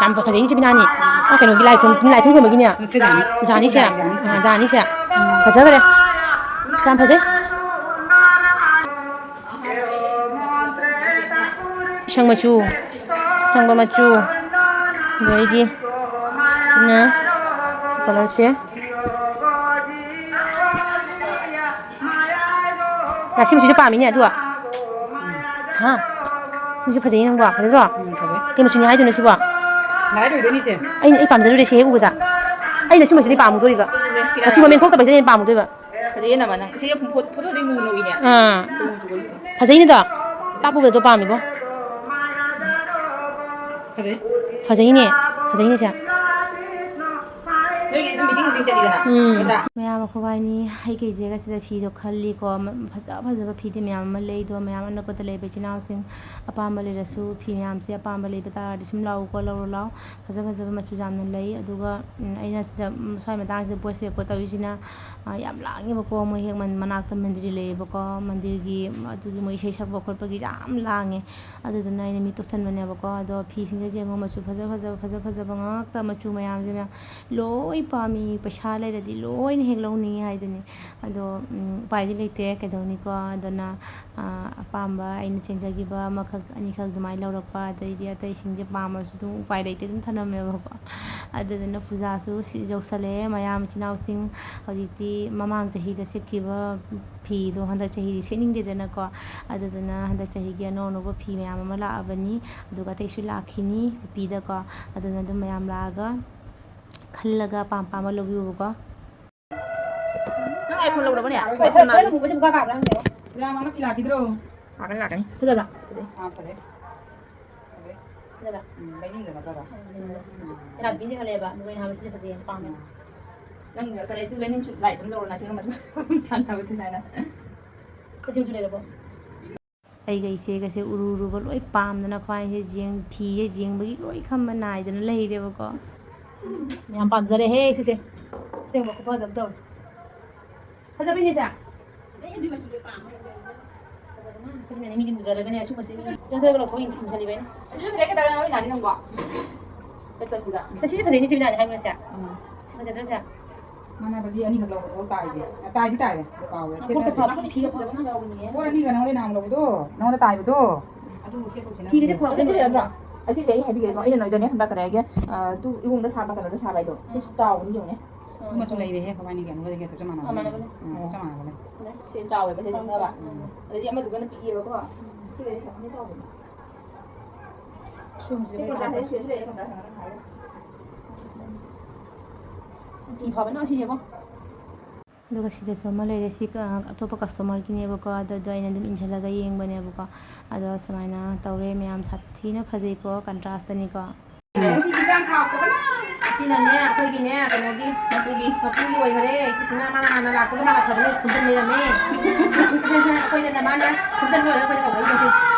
ꯌꯥꯝ ꯐꯖꯩꯅꯦ ꯆꯦ ꯕꯤꯅꯥꯅꯤ꯫ ꯑꯥ, ꯀꯩꯅꯣꯒꯤ ꯂꯥꯏ ꯈꯨꯔꯨꯝ-, ꯂꯥꯏ ꯇꯤꯟ ꯈꯨꯔꯨꯝꯕꯒꯤꯅꯦ꯫ ꯎꯝ, ꯁꯤ ꯖꯥꯅꯤ꯫ ꯖꯥꯅꯤ ꯁꯦ꯫ ꯖꯥꯅꯤ ꯁꯦ꯫ ꯑꯥ, ꯖꯥꯅꯤ ꯁꯦ꯫ ꯎꯝ, ꯐꯖꯈ꯭ꯔꯦ꯫ ꯌꯥꯝ ꯐꯖꯩ꯫ ꯑꯁꯪ ꯃꯆꯨ, ꯑꯁꯪꯕ ꯃꯆꯨ, ꯑꯗꯩꯗꯤ ꯁꯤꯅ ꯁꯤ colourꯁꯦ꯫ ꯌꯥ, ꯁꯤ ꯃꯆꯨꯁꯦ ꯄꯥꯝꯃꯤꯅꯦ ꯑꯗꯨ꯫ ꯍꯥ? ꯁꯤ ꯃꯆꯨ ꯐꯖꯩꯌꯦ ꯅꯪꯕꯣ, ꯐꯖꯗ꯭ꯔꯣ? ꯎꯝ, ꯐꯖꯩ꯫ ꯀꯩ ꯃꯆꯨꯅꯤ ꯍꯥꯏꯗꯣꯏꯅꯣ ꯁꯤꯕꯣ? ꯂꯥꯏꯠ ꯑꯣꯏꯗꯣꯏꯅꯤ ꯏꯆꯦ꯫ ꯑꯩꯅ, ꯑꯩ ꯄꯥꯝꯖꯔꯨꯔꯦ ꯁꯤ ꯍꯦꯛ ꯎꯕꯗ꯫ ꯑꯩꯅ ꯁꯤ ꯃꯆꯨꯗꯤ ꯄꯥꯝꯃꯨꯗꯣꯔꯤꯕ꯫ ꯁꯤ ꯃꯆꯨꯁꯦ ꯀꯤꯔꯥ ꯃꯆꯨ ꯃꯃꯦꯟ ꯊꯣꯛꯇꯕꯁꯤꯅ ꯍꯦꯟꯅ ꯄꯥꯝꯃꯨꯗꯣꯏꯕ꯫ ꯐꯖꯩꯌꯦ ꯅꯃ ꯅꯪ꯫ ꯁꯤ ꯐꯣ-, ꯐꯣꯇꯣꯗꯤ ꯃꯨꯅ ꯎꯏꯅꯦ꯫ ꯑꯥ꯫ ꯐꯖꯩꯅꯦꯗꯣ꯫ ꯇꯥꯛꯄꯕꯨꯗꯤ ꯑꯗꯣ ꯄꯥꯝꯃꯤꯕꯣ꯫ ꯐꯖꯩ꯫ ꯐꯖꯩꯅꯦ꯫ ꯐꯖꯩꯅꯦ ꯁꯦ꯫ ꯅꯣꯏꯒꯤꯗꯤ ꯑꯗꯨꯝ meeting meeting ꯆꯠꯂꯤꯗꯅ꯫ ꯎꯝ꯫ ꯅꯠꯇ꯭ꯔꯥ? ꯃꯌꯥꯝ ꯑꯩꯈꯣꯏꯕꯥꯏꯅꯤ ꯑꯩ ꯀꯩ ꯆꯦꯒ ꯁꯤꯗ ꯐꯤꯗꯣ ꯈꯜꯂꯤꯀꯣ꯫ ꯃ-, ꯐꯖ ꯐꯖꯕ ꯐꯤꯗꯤ ꯃꯌꯥꯝ ꯑꯃ ꯂꯩ꯫ ꯑꯗꯣ ꯃꯌꯥꯝ ꯑꯅꯛꯄꯗ ꯂꯩꯕ ꯏꯆꯤꯟ ꯏꯅꯥꯎꯁꯤꯡ ꯑꯄꯥꯝꯕ ꯂꯩꯔꯁꯨ ꯐꯤ ꯃꯌꯥꯝꯁꯦ ꯑꯄꯥꯝꯕ ꯂꯩꯕ ꯇꯥꯔꯗꯤ ꯁꯨꯝ ꯂꯥꯛꯎꯀꯣ, ꯂꯧꯔꯣ ꯂꯥꯛꯑꯣ꯫ ꯐꯖ ꯐꯖꯕ ꯃꯆꯨ ꯌꯥꯝꯅ ꯂꯩ꯫ ꯑꯗꯨꯒ, ꯎꯝ, ꯑꯩꯅ ꯁꯤꯗ, ꯎꯝ, ꯁ꯭ꯋꯥꯏ ꯃꯇꯥꯡꯁꯤꯗ voice record ꯇꯧꯔꯤꯁꯤꯅ, ꯑ, ꯌꯥꯝ ꯂꯥꯡꯉꯦꯕꯀꯣ꯫ ꯃꯣꯏ ꯍꯦꯛ ꯃꯟ-, ꯃꯅꯥꯛꯇ ꯃꯟꯗꯤꯔ ꯂꯩꯌꯦꯕꯀꯣ꯫ ꯃꯟꯗꯤꯔꯒꯤ, ꯎꯝ, ꯑꯗꯨꯒꯤ ꯃꯣꯏ ꯏꯁꯩ ꯁꯛꯄ ꯈꯣꯠꯄꯒꯤ ꯌꯥꯝ ꯂꯥꯡꯉꯦ꯫ ꯑꯗꯨꯗꯨꯅ ꯑꯩꯅ mute ꯇꯧꯁꯟꯕꯅꯦꯕꯀꯣ꯫ ꯑꯗꯣ ꯐꯤꯁꯤꯡꯁꯦ ꯌꯦꯡꯉꯣ, ꯃꯆꯨ ꯐꯖ ꯐꯖꯕ, ꯐꯖ ꯐꯖꯕ ꯉꯥꯛꯇ, ꯃꯆꯨ ꯃꯌꯥꯝꯁꯦ ꯃꯌꯥꯝ ꯂꯣꯏ ꯄꯥꯝꯃꯤ꯫ ꯄꯩꯁꯥ ꯂꯩꯔꯗꯤ ꯂꯣꯏꯅ ꯍꯦꯛ ꯂꯧꯅꯤꯡꯉꯤ ꯍꯥꯏꯗꯨꯅꯤ꯫ ꯑꯗꯣ, ꯎꯝ, ꯎꯄꯥꯏꯗꯤ ꯂꯩꯇꯦ, ꯀꯩꯗꯧꯅꯤꯀꯣ? ꯑꯗꯨꯅ, ꯑ, ꯑꯄꯥꯝꯕ ꯑꯩꯅ ꯆꯦꯟꯖꯈꯤꯕ ꯑꯃꯈꯛ ꯑꯅꯤꯈꯛ ꯑꯗꯨꯃꯥꯏꯅ ꯂꯧꯔꯛꯄ, ꯑꯗꯩꯗꯤ ꯑꯇꯩꯁꯤꯡꯁꯦ ꯄꯥꯝꯃꯁꯨ ꯑꯗꯨꯝ ꯎꯄꯥꯏ ꯂꯩꯇꯦ, ꯑꯗꯨꯝ ꯊꯅꯝꯃꯦꯕꯀꯣ꯫ ꯑꯗꯨꯗꯨꯅ ꯄꯨꯖꯥꯁꯨ ꯁꯤ ꯌꯧꯁꯜꯂꯛꯑꯦ꯫ ꯃꯌꯥꯝ ꯏꯆꯤꯟ ꯏꯅꯥꯎꯁꯤꯡ ꯍꯧꯖꯤꯛꯇꯤ ꯃꯃꯥꯡ ꯆꯍꯤꯗ ꯁꯦꯠꯈꯤꯕ ꯐꯤꯗꯣ ꯍꯟꯗꯛ ꯆꯍꯤꯗꯤ ꯁꯦꯠꯅꯤꯡꯗꯦꯗꯅꯀꯣ꯫ ꯑꯗꯨꯗꯨꯅ ꯍꯟꯗꯛ ꯆꯍꯤꯒꯤ ꯑꯅꯧ ꯑꯅꯧꯕ ꯐꯤ ꯃꯌꯥꯝ ꯑꯃ ꯂꯥꯛꯑꯕꯅꯤ꯫ ꯑꯗꯨꯒ ꯑꯇꯩꯁꯨ ꯂꯥꯛꯈꯤꯅꯤ ꯅꯨꯄꯤꯗꯀꯣ꯫ ꯑꯗꯨꯅ ꯑꯗꯨꯝ ꯃꯌꯥꯝ ꯂꯥꯛꯑꯒ ꯈꯜꯂꯒ ꯑꯄꯥꯝ ꯑꯄꯥꯝꯕ ꯂꯧꯕꯤꯌꯨꯕꯀꯣ꯫ ꯅꯪ iPhone ꯂꯧꯔꯕꯅꯦ? iPhone ꯃꯥꯜꯂꯦ꯫ ꯂꯥꯛꯀꯅꯤ, ꯂꯥꯛꯀꯅꯤ꯫ ꯐꯖꯕ꯭ꯔꯥ? ꯑꯥ, ꯐꯖꯩ꯫ ꯐꯖꯩ꯫ ꯐꯖꯕ꯭ꯔꯥ? ꯎꯝ, ꯂꯩꯅꯤꯡꯗꯅ ꯐꯖꯕ꯫ ꯎꯝ꯫ ꯀꯅꯥ ꯄꯤꯅꯤ ꯈꯜꯂꯦꯕ? ꯑꯗꯨꯒ ꯑꯩꯅ ꯍꯥꯏꯕ ꯁꯤꯁꯦ ꯐꯖꯩꯌꯦꯅ ꯄꯥꯝꯃꯦ꯫ ꯎꯝ꯫ ꯅꯪ ꯀꯔꯤ ꯑꯗꯨ ꯂꯩꯅꯤꯡꯁꯨ ꯂꯥꯏꯠ ꯑꯗꯨꯝ ꯂꯧꯔꯣ, ꯅꯆꯤꯟ ꯑꯃꯁꯨ ꯇꯥꯟꯅꯕ ꯑꯗꯨꯃꯥꯏꯅ꯫ ꯑꯁꯤ ꯃꯆꯨ ꯂꯩꯔꯕꯣ? ꯑꯩꯒ ꯏꯆꯦꯒꯁꯦ ꯎꯔꯨ ꯎꯔꯨꯕ ꯂꯣꯏ ꯄꯥꯝꯗꯅ ꯈ꯭ꯋꯥꯡꯁꯦ ꯌꯦꯡ-, ꯐꯤꯁꯦ ꯌꯦꯡꯕꯒꯤ ꯂꯣꯏ ꯈꯝꯕ ꯅꯥꯏꯗꯅ ꯂꯩꯔꯦꯕꯀꯣ꯫ ꯌꯥꯝ ꯄꯥꯝꯖꯔꯦꯍꯦ ꯁꯤꯁꯦ꯫ ꯑꯁꯦꯡꯕ ꯈꯨꯐꯖ ꯑꯃ ꯇꯧꯋꯦ꯫ ꯐꯖꯕ ꯏꯅꯦꯁꯦ? ꯀꯣꯏꯁꯤꯟꯅꯅꯤ ꯃꯤꯗꯤ ꯃꯨꯖꯔꯒꯅꯦ ꯑꯁꯨꯝꯕꯁꯦ ꯆꯠꯆꯔꯒ ꯂꯧꯊꯣꯛ ꯌꯦꯡꯁꯜꯂꯤꯕ ꯑꯩꯅ꯫ ꯑꯗꯨ ꯐꯖꯩ ꯀꯩꯗꯧꯔꯦ ꯍꯥꯏꯕ ꯅꯥꯅꯤ ꯅꯪꯕꯣ? ꯆꯠꯄꯁꯤꯗ꯫ ꯁꯦ, ꯁꯤꯁꯦ ꯐꯖꯩꯅꯦ ꯆꯤꯕꯤꯅꯥꯅꯦ ꯍꯥꯏꯕꯅꯁꯦ꯫ ꯎꯝ꯫ ꯁꯤ ꯐꯖꯗ꯭ꯔꯁꯦ? ꯃꯥꯟꯅꯕꯗꯤ ꯑꯅꯤꯈꯛ ꯂꯧꯕꯗꯣ ꯇꯥꯏꯁꯦ꯫ ꯑ, ꯇꯥꯏꯗꯤ ꯇꯥꯏꯔꯦ꯫ ꯑꯗꯨ ꯀꯥꯎꯔꯦ꯫ ꯄꯣꯠ ꯁꯦꯠꯅꯗ꯭ꯔꯦ꯫ ꯐꯕ, ꯐꯤꯒ ꯐꯕ ꯑꯃ ꯌꯥꯎꯕꯅꯤꯅꯦ꯫ ꯄꯣꯠ ꯑꯅꯤꯒ ꯅꯉꯣꯟꯗ ꯅꯍꯥꯟ ꯂꯧꯕꯗꯣ, ꯅꯉꯣꯟꯗ ꯇꯥꯏꯕꯗꯣ꯫ ꯑꯗꯨ ꯁꯦꯠꯄ ꯁꯦꯠꯅꯗ꯭ꯔꯦ꯫ ꯐꯤꯒꯁꯦ ꯐꯕ ꯁꯦꯠꯄ ꯌꯥꯗ꯭ꯔꯣ? ꯑꯁꯤꯁꯦ ꯑꯩ ꯍꯥꯏꯕꯤꯒꯦ, ꯑꯩꯅ ꯅꯣꯏꯗꯅꯦ ꯍꯟꯗꯛ ꯀꯩꯅꯣ ꯍꯥꯏꯒꯦ, ꯑ, ꯇꯨ ꯏꯕꯨꯡꯗ ꯁꯥꯕ ꯀꯩꯅꯣꯗ ꯁꯥꯕ ꯍꯥꯏꯗꯣ꯫ ꯁꯤ ꯆꯥꯎꯕꯅꯤ ꯌꯦꯡꯉꯨꯅꯦ꯫ ꯑꯃꯁꯨ ꯂꯩꯔꯦꯍꯦ, ꯑꯩꯈꯣꯏꯕꯥꯅꯤꯒꯤ ꯑꯃꯒ ꯆꯞ ꯃꯥꯟꯅꯕ꯫ ꯑ, ꯃꯥꯟꯅꯕꯅꯦ꯫ ꯎꯝ, ꯆꯞ ꯃꯥꯟꯅꯕꯅꯦ꯫ ꯁꯦ ꯆꯥꯎꯋꯦꯕ, ꯁꯦ ꯆꯥꯎꯋꯦ, ꯅꯛꯅꯕ꯫ ꯆꯥꯎꯋꯦ꯫ ꯎꯝ꯫ ꯑꯗꯩꯗꯤ ꯑꯃꯗꯨꯒꯅ ꯄꯤꯛꯑꯦꯕꯀꯣ꯫ ꯁꯤꯒꯗꯤ ꯁꯥꯊꯤꯅ ꯆꯥꯎꯕꯅꯦ꯫ ꯁꯤ ꯀꯣꯟꯇ꯭ꯔꯥꯁ ꯁꯤ ꯂꯩꯔꯦ, ꯀꯣꯟꯇ꯭ꯔꯥꯁ ꯁꯥꯟꯅꯔꯒ ꯍꯥꯏꯔꯦ꯫ ꯐꯤ ꯐꯕꯅ ꯁꯤꯁꯦꯀꯣ꯫ ꯑꯗꯨꯒ ꯁꯤꯗꯁꯨ ꯑꯃ ꯂꯩꯔꯦ꯫ ꯁꯤ ꯀ-, ꯑꯇꯣꯞꯄ ꯀꯁꯇꯃꯔꯒꯤꯅꯦꯕꯀꯣ꯫ ꯑꯗꯨꯗꯣ ꯑꯩꯅ ꯑꯗꯨꯝ ꯏꯟꯁꯤꯜꯂꯒ ꯌꯦꯡꯕꯅꯦꯕꯀꯣ꯫ ꯑꯗꯣ ꯁꯨꯃꯥꯏꯅ ꯇꯧꯔꯦ ꯃꯌꯥꯝ, ꯁꯥꯊꯤꯅ ꯐꯖꯩꯀꯣ, ꯀꯟꯇ꯭ꯔꯥꯁꯇꯅꯤꯀꯣ꯫ ꯁꯤꯅꯅꯦ, ꯑꯩꯈꯣꯏꯒꯤꯅꯦ, ꯀꯩꯅꯣꯒꯤ, ꯃꯄꯨꯒꯤ, ꯃꯄꯨꯒꯤ ꯑꯣꯏꯈꯔꯦ꯫ ꯁꯤꯁꯤꯅ ꯃꯥꯅ ꯍꯥꯟꯅ ꯂꯥꯛꯄꯒ ꯃꯥꯅ ꯐꯖꯅ ꯈꯨꯝꯖꯟꯕꯤꯔꯝꯃꯦ꯫ ꯑꯩꯈꯣꯏꯗꯅ ꯃꯥꯅ ꯈꯨꯝꯖꯟꯕ ꯂꯣꯏꯔꯒ ꯑꯩꯈꯣꯏꯗ ꯀꯧꯔꯛꯏꯕꯁꯦ꯫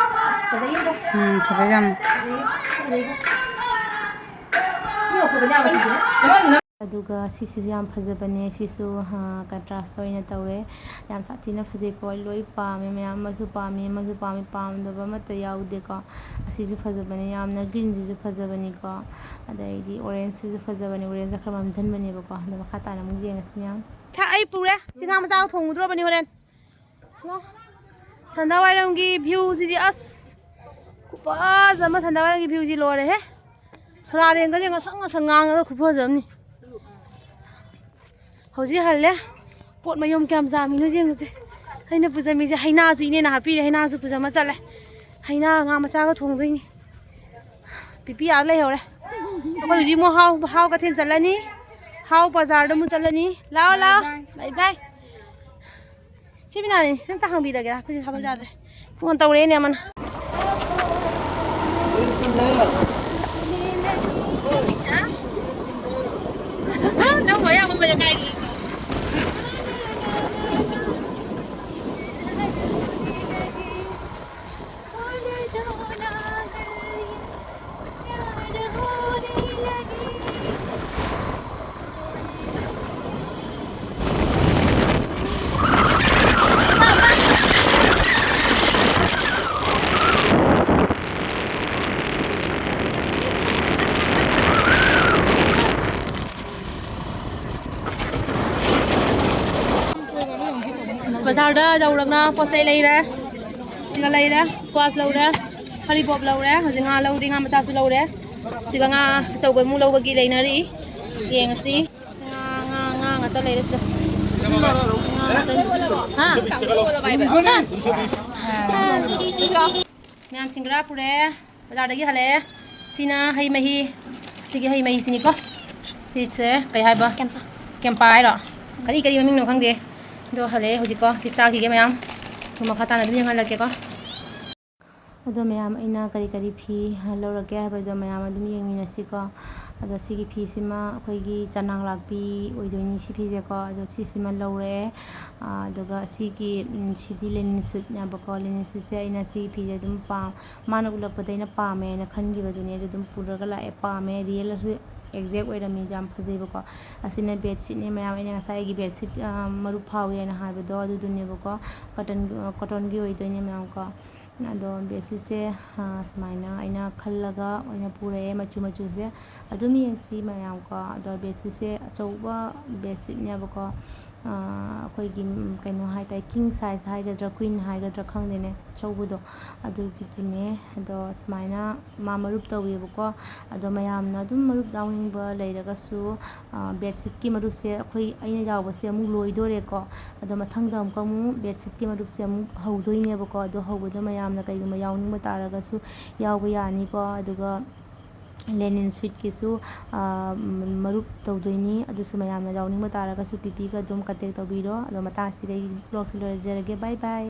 ꯑꯁ, ꯐꯖꯩꯌꯦ ꯑꯗꯣ꯫ ꯎꯝ, ꯐꯖꯩ ꯌꯥꯝ꯫ ꯐꯖꯩꯌꯦ, ꯐꯖꯩꯌꯦ꯫ ꯃꯤ ꯉꯧꯊꯣꯛꯀꯅꯤ ꯍꯥꯏꯕ ꯁꯤꯁꯦ꯫ ꯑꯗꯨꯒ ꯁꯤꯁꯤꯁꯨ ꯌꯥꯝ ꯐꯖꯕꯅꯦ꯫ ꯁꯤꯁꯨ, ꯑ, ꯀꯟꯇ꯭ꯔꯥꯁꯇ ꯑꯣꯏꯅ ꯇꯧꯋꯦ꯫ ꯌꯥꯝ ꯁꯥꯊꯤꯅ ꯐꯖꯩꯀꯣ꯫ ꯑꯩ ꯂꯣꯏ ꯄꯥꯝꯃꯦ꯫ ꯃꯌꯥꯝ ꯑꯃꯁꯨ ꯄꯥꯝꯃꯤ, ꯑꯃꯁꯨ ꯄꯥꯝꯃꯤ, ꯄꯥꯝꯗꯕ ꯑꯃꯠꯇ ꯌꯥꯎꯗꯦꯀꯣ꯫ ꯑꯁꯤꯁꯨ ꯐꯖꯕꯅꯦ ꯌꯥꯝꯅ, ꯒ꯭ꯔꯤꯟꯁꯤꯁꯨ ꯐꯖꯕꯅꯤꯀꯣ꯫ ꯑꯗꯩꯗꯤ ꯑꯣꯔꯦꯟꯖꯁꯤꯁꯨ ꯐꯖꯕꯅꯦ, ꯑꯣꯔꯦꯟꯖꯁꯦ ꯈꯔ ꯃꯝꯁꯤꯟꯕꯅꯦꯕꯀꯣ꯫ ꯑꯗꯣ ꯃꯈꯥ ꯇꯥꯅ ꯑꯃꯨꯛ ꯌꯦꯡꯉꯁꯤ ꯃꯌꯥꯝ꯫ ꯊ-, ꯑꯩ ꯄꯨꯔꯦ꯫ ꯁꯤ ꯉꯥ ꯃꯆꯥꯒ ꯊꯣꯡꯉꯨꯗ꯭ꯔꯣꯕꯅꯤ ꯍꯣꯔꯦꯟ꯫ ꯋꯥ, ꯁꯟꯗꯥꯋꯥꯏꯔꯝꯒꯤ ꯚ꯭ꯌꯨꯁꯤꯗꯤ ꯑꯁ ꯈꯨꯐꯖ ꯑꯃ, ꯁꯟꯗꯥꯋꯥꯏꯔꯝꯒꯤ ꯚ꯭ꯌꯨꯁꯤ ꯂꯣꯏꯔꯦꯍꯦ꯫ ꯁꯣꯔꯥꯔꯦꯟꯒꯁꯦ ꯉꯁꯪ ꯉꯁꯪ ꯉꯥꯡꯉꯒ ꯈꯨꯐꯖ ꯑꯃꯅꯤ꯫ ꯍꯧꯖꯤꯛ ꯍꯜꯂꯦ꯫ ꯄꯣꯠ ꯃꯌꯣꯝ ꯀꯌꯥꯝ ꯆꯥꯝꯃꯤꯅꯣ ꯌꯦꯡꯉꯨꯁꯦ꯫ ꯑꯩꯅ ꯄꯨꯖꯃꯤꯁꯦ ꯍꯩꯅꯥꯁꯨ ꯏꯅꯦꯅ ꯍꯥꯞꯄꯤꯔꯦ, ꯍꯩꯅꯥꯁꯨ ꯄꯨꯖꯃ ꯆꯠꯂꯦ꯫ ꯍꯩꯅꯥ ꯉꯥ ꯃꯆꯥꯒ ꯊꯣꯡꯗꯣꯏꯅꯤ꯫ ꯄꯤꯄꯤ ꯑꯥ ꯂꯩꯍꯧꯔꯦ꯫ ꯑꯩꯈꯣꯏ ꯍꯧꯖꯤꯛ ꯑꯃꯨꯛ ꯍꯥꯎ, ꯍꯥꯎ ꯀꯩꯊꯦꯜ ꯆꯠꯂꯅꯤ꯫ ꯍꯥꯎ ꯕꯖꯥꯔꯗ ꯑꯃꯨꯛ ꯆꯠꯂꯅꯤ꯫ ꯂꯥꯛꯑꯣ, ꯂꯥꯛꯑꯣ꯫ ꯕꯥꯏ ꯕꯥꯏ꯫ ꯁꯤ ꯃꯤꯅꯥꯅꯤ, ꯑꯝꯇ ꯍꯪꯕꯤꯔꯒꯦ, ꯑꯩꯈꯣꯏꯁꯦ ꯊꯕꯛ ꯌꯥꯗ꯭ꯔꯦ꯫ ꯐꯣꯟ ꯇꯧꯔꯛꯑꯦꯅꯦ ꯑꯃꯅ꯫ ꯅꯪ ꯋꯥ ꯌꯥꯝ ꯍꯪꯕꯁꯦ ꯀꯥꯏꯗꯒꯤ? ꯕꯖꯥꯔꯗ ꯌꯧꯔꯒ ꯄꯣꯠ ꯆꯩ ꯂꯩꯔꯦ꯫ ꯁꯤꯒ ꯂꯩꯔꯦ, squash ꯂꯧꯔꯦ, ꯍꯔꯤꯕꯣꯞ ꯂꯧꯔꯦ, ꯍꯧꯖꯤꯛ ꯉꯥ ꯂꯧꯔꯤ, ꯉꯥ ꯃꯆꯥꯁꯨ ꯂꯧꯔꯦ꯫ ꯁꯤꯒ ꯉꯥ ꯑꯆꯧꯕ ꯑꯃꯨꯛ ꯂꯧꯕꯒꯤ ꯂꯩꯅꯔꯤ꯫ ꯌꯦꯡꯉꯁꯤ꯫ ꯉꯥ, ꯉꯥ, ꯉꯥ ꯉꯥꯛꯇ ꯂꯩꯔꯦ ꯁꯤꯗ꯫ ꯉꯥ ꯉꯥꯛꯇꯅꯤ꯫ ꯍꯥ? ꯃꯌꯥꯝ ꯁꯤꯡꯒꯔꯥ ꯄꯨꯔꯦ꯫ ꯕꯖꯥꯔꯗꯒꯤ ꯍꯜꯂꯛꯑꯦ꯫ ꯁꯤꯅ ꯍꯩ ꯃꯍꯤ꯫ ꯁꯤꯒꯤ ꯍꯩ ꯃꯍꯤꯁꯤꯅꯤꯀꯣ꯫ ꯁꯤꯁꯦ ꯀꯩ ꯍꯥꯏꯕ? ꯀꯦꯝꯄꯥ꯫ ꯀꯦꯝꯄꯥ ꯍꯥꯏꯔꯣ? ꯀꯔꯤ ꯀꯔꯤ ꯃꯃꯤꯡꯅꯣ ꯈꯪꯗꯦ꯫ ꯑꯗꯣ ꯍꯜꯂꯛꯑꯦ ꯍꯧꯖꯤꯛꯀꯣ꯫ ꯁꯤ ꯆꯥꯈꯤꯒꯦ ꯃꯌꯥꯝ꯫ ꯑꯗꯨ ꯃꯈꯥ ꯇꯥꯅ ꯑꯗꯨꯝ ꯌꯦꯡꯍꯜꯂꯛꯀꯦꯀꯣ꯫ ꯑꯗꯣ ꯃꯌꯥꯝ, ꯑꯩꯅ ꯀꯔꯤ ꯀꯔꯤ ꯐꯤ ꯂꯧꯔꯛꯀꯦ ꯍꯥꯏꯕꯗꯣ ꯃꯌꯥꯝ ꯑꯗꯨꯝ ꯌꯦꯡꯃꯤꯟꯅꯁꯤꯀꯣ꯫ ꯑꯗꯣ ꯁꯤꯒꯤ ꯐꯤꯁꯤꯃ ꯑꯩꯈꯣꯏꯒꯤ ꯆꯅꯥꯡ ꯂꯥꯛꯄꯤ ꯑꯣꯏꯗꯣꯏꯅꯤ ꯁꯤ ꯐꯤꯁꯦꯀꯣ꯫ ꯑꯗꯣ ꯁꯤꯁꯤꯃ ꯂꯧꯔꯦ꯫ ꯑꯥ, ꯑꯗꯨꯒ ꯁꯤꯒꯤ, ꯎꯝ, ꯁꯤꯗꯤ linen suitꯅꯦꯕꯀꯣ꯫ Linen suitꯁꯦ ꯑꯩꯅ ꯁꯤꯒꯤ ꯐꯤꯁꯦ ꯑꯗꯨꯝ ꯄꯥꯝ-, ꯃꯥꯅ ꯎꯠꯂꯛꯄꯗ ꯑꯩꯅ ꯄꯥꯝꯃꯦ ꯍꯥꯏꯅ ꯈꯟꯈꯤꯕꯗꯨꯅꯦ꯫ ꯑꯗꯨ ꯑꯗꯨꯝ ꯄꯨꯔꯒ ꯂꯥꯛꯑꯦ꯫ ꯄꯥꯝꯃꯦ, realꯁꯨ exact ꯑꯣꯏꯔꯝꯃꯤ, ꯌꯥꯝ ꯐꯖꯩꯕꯀꯣ꯫ ꯑꯁꯤꯅ bedsheetꯅꯦ ꯃꯌꯥꯝ, ꯑꯩꯅ ꯉꯁꯥꯏ ꯑꯩꯒꯤ bedsheet, ꯑꯥ, ꯃꯔꯨꯞ ꯐꯥꯎꯏ ꯍꯥꯏꯅ ꯍꯥꯏꯕꯗꯣ ꯑꯗꯨꯗꯨꯅꯦꯕꯀꯣ꯫ Cotton, cottonꯒꯤ ꯑꯣꯏꯗꯣꯏꯅꯦ ꯃꯌꯥꯝ ꯀꯣ꯫ ꯑꯗꯣ bedsheetꯁꯦ, ꯑꯥ, ꯁꯨꯃꯥꯏꯅ ꯑꯩꯅ ꯈꯜꯂꯒ ꯑꯣꯏꯅ ꯄꯨꯔꯛꯑꯦ, ꯃꯆꯨ ꯃꯆꯨꯁꯦ꯫ ꯑꯗꯨꯝ ꯌꯦꯡꯁꯤ ꯃꯌꯥꯝ ꯀꯣ꯫ ꯑꯗꯣ bedsheetꯁꯦ ꯑꯆꯧꯕ bedsheetꯅꯦꯕꯀꯣ꯫ ꯑꯥ, ꯑꯩꯈꯣꯏꯒꯤ, ꯎꯝ, ꯀꯩꯅꯣ ꯍꯥꯏꯇꯥꯔꯦ, king size ꯍꯥꯏꯒꯗ꯭ꯔꯥ, queen ꯍꯥꯏꯒꯗ꯭ꯔꯥ ꯈꯪꯗꯦꯅꯦ, ꯑꯆꯧꯕꯗꯣ ꯑꯗꯨꯒꯤꯗꯨꯅꯦ꯫ ꯑꯗꯣ ꯁꯨꯃꯥꯏꯅ ꯃꯥ ꯃꯔꯨꯞ ꯇꯧꯋꯦꯕꯀꯣ꯫ ꯑꯗꯣ ꯃꯌꯥꯝꯅ ꯑꯗꯨꯝ ꯃꯔꯨꯞ ꯌꯥꯎꯅꯤꯡꯕ ꯂꯩꯔꯒꯁꯨ, ꯑꯥ, bedsheetꯀꯤ ꯃꯔꯨꯞꯁꯦ ꯑꯩꯈꯣꯏ, ꯑꯩꯅ ꯌꯥꯎꯕꯁꯦ ꯑꯃꯨꯛ ꯂꯣꯏꯗꯣꯔꯦꯀꯣ꯫ ꯑꯗꯣ ꯃꯊꯪꯗ ꯑꯃꯨꯛꯀ ꯑꯃꯨꯛ bedsheetꯀꯤ ꯃꯔꯨꯞꯁꯦ ꯑꯃꯨꯛ ꯍꯧꯗꯣꯏꯅꯦꯕꯀꯣ꯫ ꯑꯗꯣ ꯍꯧꯕꯗ ꯃꯌꯥꯝꯅ ꯀꯩꯒꯨꯝꯕ ꯌꯥꯎꯅꯤꯡꯕ ꯇꯥꯔꯒꯁꯨ ꯌꯥꯎꯕ ꯌꯥꯅꯤꯀꯣ꯫ ꯑꯗꯨꯒ linen suitꯀꯤꯁꯨ, ꯑꯥ, ꯃꯔꯨꯞ ꯇꯧꯗꯣꯏꯅꯤ꯫ ꯑꯗꯨꯁꯨ ꯃꯌꯥꯝꯅ ꯌꯥꯎꯅꯤꯡꯕ ꯇꯥꯔꯒꯁꯨ ꯄꯤꯄꯤꯒ ꯑꯗꯨꯝ contact ꯇꯧꯕꯤꯔꯣ꯫ ꯑꯗꯣ ꯃꯇꯥꯡꯁꯤꯗ ꯑꯩꯒꯤ vlogꯁꯦ ꯂꯣꯏꯖꯔꯒꯦ꯫ Bye bye꯫